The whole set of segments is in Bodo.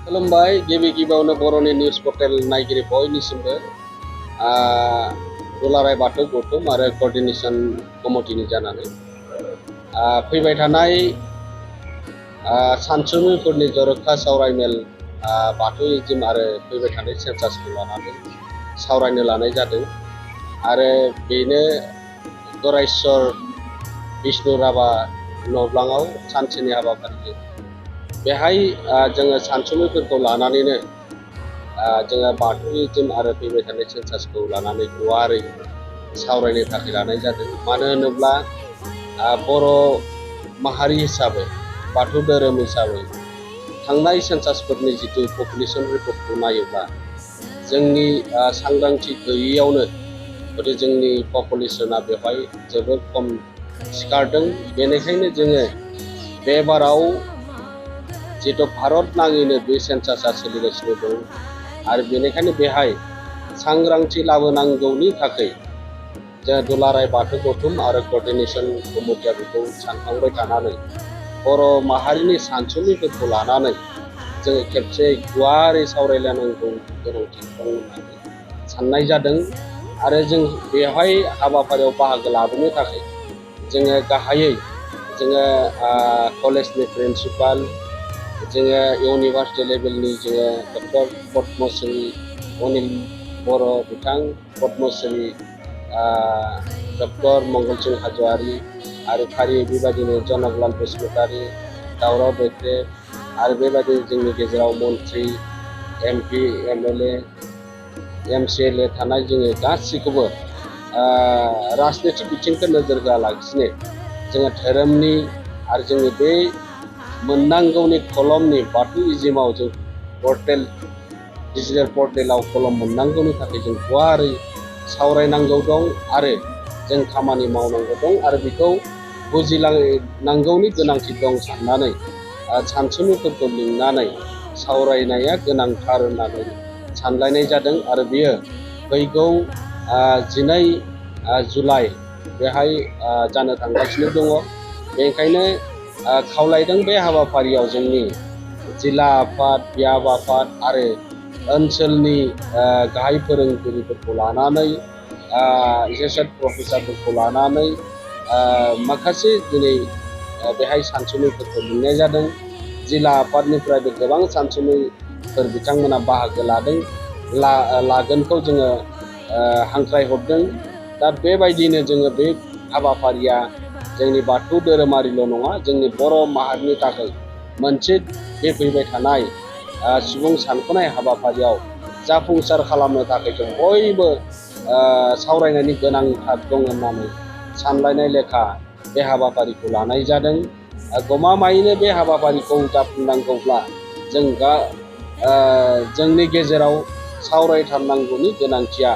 खुलुमबाय गिबि गिबियावनो बर'नि निउस पर्टेल नायगिरि बयनिसिमबो दुलाराय बाथौ गौथुम आरो कोअर्डिनेशन कमिटिनि जानानै फैबाय थानाय सानसुमैफोरनि जर'खा सावरायमेल बाथौइज्म आरो फैबाय थानाय सेन्सासखौ लानानै सावरायनो लानाय जादों आरो बेनो गरायस्वर बिष्णु राभा न'ब्लाङाव सानसेनि हाबाफारि बेहाय जोङो सानसुमैफोरखौ लानानैनो जोङो बाथौइज्म आरो फैबाय थानाय सेन्सासखौ लानानै गुवारै सावरायनो थाखाय लानाय जादों। मानो होनोब्ला बर' माहारि हिसाबै बाथौ धोरोम हिसाबै थांनाय सेन्सासफोरनि जिथु पपुलेसन रिपर्टखौ नायोब्ला जोंनि सांग्रांथि गैयैयावनो हयथ' जोंनि पपुलेसना बेवहाय जोबोद खम सिखारदों। बेनिखायनो जोङो बे बाराव जितु भारत नाङैनो बे सेन्सासआ सोलिगासिनो दं आरो बेनिखायनो बेहाय सांग्रांथि लाबोनांगौनि थाखाय जों दुलाराय बाथौ गौथुम आरो कोअर्डिनेशन कमिटिया बेखौ सानखांबाय थानानै बर' माहारिनि सानसुमैफोरखौ लानानै जोङो खेबसे गुवारै सावरायलायनांगौ गोनांथि दं होननानै साननाय जादों आरो जों बेवहाय हाबाफारियाव बाहागो लाबोनो थाखाय जोङो गाहायै जोङो कलेजनि प्रिन्सिपाल जोङो इउनिभार्सिटि लेभेलनि जोङो डक्टर पद्मश्री अनिल बर' बिथां पद्मश्री डक्टर मंगलसिं हाज'वारि आरो फारियै बेबायदिनो जनकलाल बसुमतारी दावराव दैख्रे आरो बेबायदिनो जोंनि गेजेराव मन्त्रि MP MLA MCLA थानाय जोङो गासैखौबो राजनितिक बिथिंखौ नोजोर होआलासिनो जोङो धोरोमनि आरो जोंनि बे मोननांगौनि कलमनि बाथौइज्मआव जों पर्टेल डिजिटेल पर्टेलाव कलम मोननांगौनि थाखाय जों गुवारै सावरायनांगौ दं आरो जों खामानि मावनांगौ दं आरो बेखौ बुजिलांनांगौनि गोनांथि दं साननानै सानसुमैफोरखौ लिंनानै सावरायनाया गोनांथार होननानै सानलायनाय जादों आरो बेयो फैगौ 12 जुलाइ बेहाय जानो थांगासिनो दङ। बेनिखायनो खावलायदों बे हाबाफारियाव जोंनि जिल्ला आफाद बियाब आफाद आरो ओनसोलनि गाहाय फोरोंगिरिफोरखौ लानानै एसोसिएट प्रफेसारफोरखौ लानानै माखासे दिनै बेहाय सानसुमैफोरखौ लिंनाय जादों। जिल्ला आफादनिफ्रायबो गोबां सानसुमैफोर बिथांमोना बाहागो लागोनखौ जोङो हांख्रायहरदों। दा बेबायदिनो जोङो बे हाबाफारिया जोंनि बाथौ धोरोमारिल' नङा जोंनि बर' माहारिनि थाखाय मोनसे बे फैबाय थानाय सुबुं सानख'नाय हाबाफारियाव जाफुंसार खालामनो थाखाय जों बयबो सावरायनायनि गोनांथार दं होननानै सानलायनाय लेखा बे हाबाफारिखौ लानाय जादों। गमामायैनो बे हाबाफारिखौ जाफुंनांगौब्ला जों जोंनि गेजेराव सावरायथारनांगौनि गोनांथिया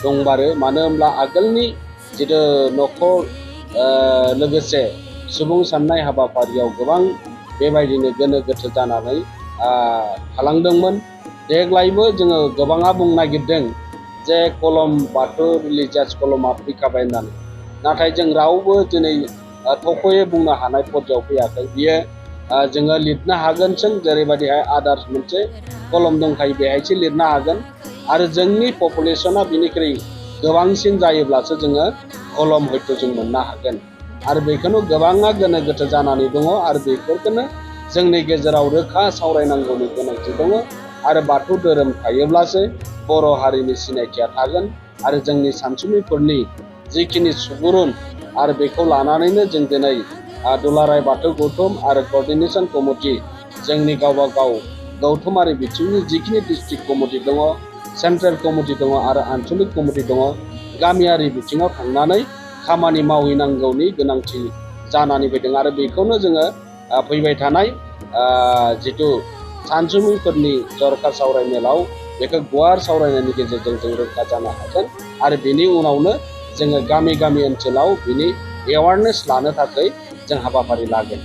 दंमारो। मानो होनब्ला आगोलनि जिथु न'खर लोगोसे सुबुं साननाय हाबाफारियाव गोबां बेबायदिनो गोनो गोथो जानानै थालांदोंमोन। देग्लायबो जोङो गोबाङा बुंनो नागिरदों जे कलम बाथौ रिलिजियास कलमा फैखाबाय होननानै, नाथाय जों रावबो दिनै थख'यै बुंनो हानाय पर्यायाव फैयाखै। बियो जोङो लिरनो हागोनसों जेरैबायदिहाय आदार्स मोनसे कलम दंखायो बेहायसो लिरनो हागोन आरो जोंनि पपुलेसना बिनिख्रुइ गोबांसिन जायोब्लासो जोङो कलम हयथ' जों मोननो हागोन आरो बेखौनो गोबाङा गोनो गोथो जानानै दङ आरो बेफोरखौनो जोंनि गेजेराव रोखा सावरायनांगौनि गोनांथि दङ आरो बाथौ धोरोम थायोब्लासो बर' हारिनि सिनायथिया थागोन आरो जोंनि सानसुमैफोरनि जिखिनि सुबुरुन आरो बेखौ लानानैनो जों दिनै दुलाराय बाथौ गौथुम आरो कोअर्डिनेशन कमिटि जोंनि गावबा गाव गौथुमारि बिथिंनि जिखिनि डिस्ट्रिक्ट कमिटि दङ, सेन्ट्रेल कमिटि दङ आरो आनसलिक कमिटि दङ, गामियारि बिथिङाव थांनानै खामानि मावहैनांगौनि गोनांथि जानानै फैदों आरो बेखौनो जोङो फैबाय थानाय जिथु सानसुमैफोरनि जर'खा सावरायमेलाव बेखौ गुवार सावरायनायनि गेजेरजों जों रोखा जानो हागोन आरो बेनि उनावनो जोङो गामि गामि ओनसोलाव बिनि एवारनेस लानो थाखाय जों हाबाफारि लागोन।